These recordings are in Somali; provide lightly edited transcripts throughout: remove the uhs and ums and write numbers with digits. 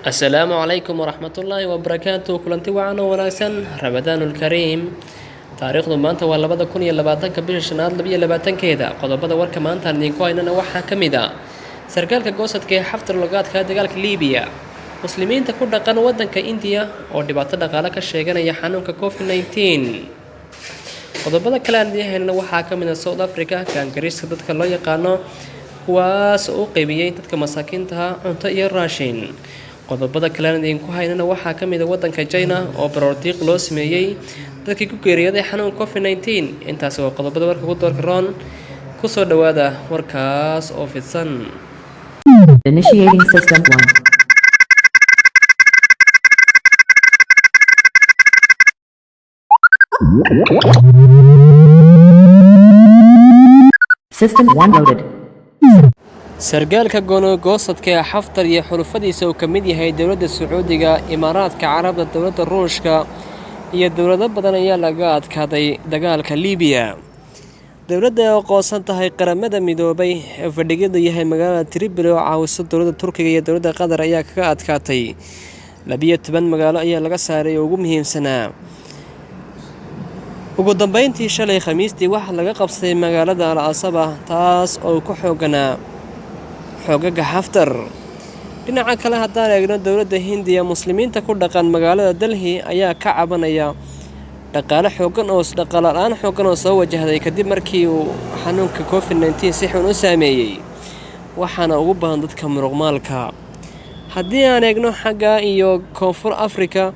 Asalaamu calaykum waraxmatullaahi wabarakaatu. Kulanti wacan oo wanaagsan, Ramadaanul Kariim. Taariikhdu maanta waa 2020-ka bisha shanaad 22-keeda. Qodobada warka maanta aan idinku haynana waxaa ka mid ah sarkaalka goosadka ee Xaftar logaadka dagaalka Liibiya, muslimiinta ku dhaqan wadanka Indiya oo dhibaato dhaqaale ka sheeganaya xanuunka COVID-19. Qodobada kale aan idiin haynana waxaa ka mid ah South Africa gaangariiska dadka loo yaqaano, kuwaas oo u qaybiyey dadka masaakiintaha cunto iyo raashin. Qodobada kale aan idinku haynana waxaa ka mid ah wadanka China oo baroordiiq loo sameeyey dadkii ku geeriyooday xanuunka COVID-19. Intaasi waa qodobada warka ku doorka roon. Kusoo dhowaada warkaas oo fidsan. Initiating system 1. System 1 loaded. Sargaalka gooni-goosadka ee Xaftar iyo xulufadiisa uu ka mid yahay dowladda Sacuudiga, Imaaraadka Carabta, dowladda Ruushka iyo dowlado badan ayaa laga adkaaday dagaalka Liibiya. Dowladda ay aqoonsan tahay Qaramada Midoobay ee fadhigeedu yahay magaalada Tripoli oo caawiso dowladda Turkiga iyo dowladda Qatar ayaa kaga adkaatay. 12 magaalo ayaa laga saaray oo ugu muhiimsanaa. Ugu dambeyntii shalay Khamiistii waxaa laga qabsaday magaalada Al Asaba, taas oo ku xooganaa xoogaga Xaftar. Dhinaca kale haddaan eegno dowladda Hindiya, muslimiinta ku dhaqan magaalada Delhi ayaa ka cabanaya dhaqaale xoogan oo dhaqaale la'aan xoogan oo soo wajahday kadib markii uu xanuunka COVID-19 si xun u saameeyey, waxaana ugu badan dadka muruqmaalka. Haddii aan eegno xagga iyo Koonfur Afrika,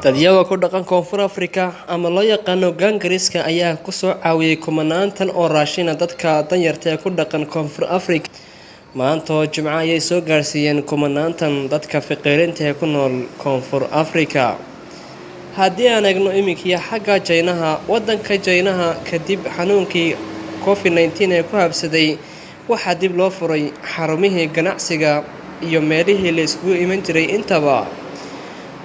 dadyaga ku dhaqan Koonfur Afrika ama loo yaqaano gaangariska ayaa kusoo caawiyey kumanaantan oo raashina dadka danyarta ee ku dhaqan Koonfur Afrika. Maanta oo Jimco ayay soo gaarsiiyeen kumanaantan dadka faqiirinta ee ku nool Koonfur Afrika. Haddii aan eegno iminkiyo xagga Jaynaha, wadanka Jaynaha kadib xanuunkii COVID-19 ee ku habsaday waxaa dib loo furay xarumihii ganacsiga iyo meelihii la iskugu iman jiray intaba.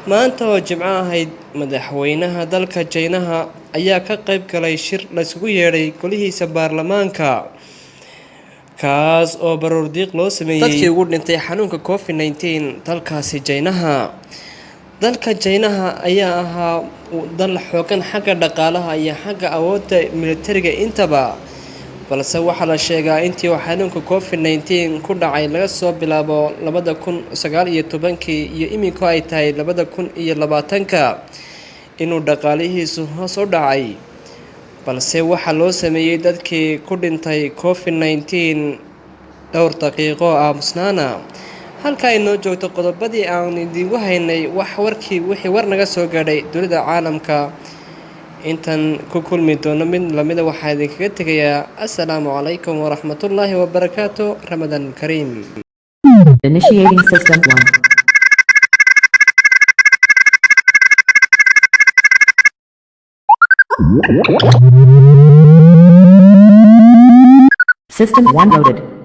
Maanta oo Jimco ahayd, madaxweynaha dalka Jaynaha ayaa ka qayb galay shir la isugu yeedhay golihiisa baarlamaanka, kaas oo baroordiiq loo sameeyey dadkii ugu dhintay xanuunka COVID-19 dalkaasi Jaynaha. Dalka Jaynaha ayaa ahaa dal xoogan xagga dhaqaalaha iyo xagga awoodda militariga intaba, balse waxaa la sheegaa intii uu xanuunka COVID-19 ku dhacay laga soo bilaabo 2019-kii iyo iminku ay tahay 2020-ka inuu dhaqaalihiisu hoos u dhacay, balse waxaa loo sameeyey dadkii ku dhintay COVID-19 dhowr daqiiqo aamusnaana. Halka ay noo joogto qodobadii aan idiinku haynay wax warkii wixii war naga soo gaadhay dunida caalamka. Intan ku kulmi doono mid lamida waxaa idinkaga tegayaa assalaamu calaykum waraxmatullaahi wabarakaatu. Ramadaan Kariim. Initiating system 1. System 1 loaded.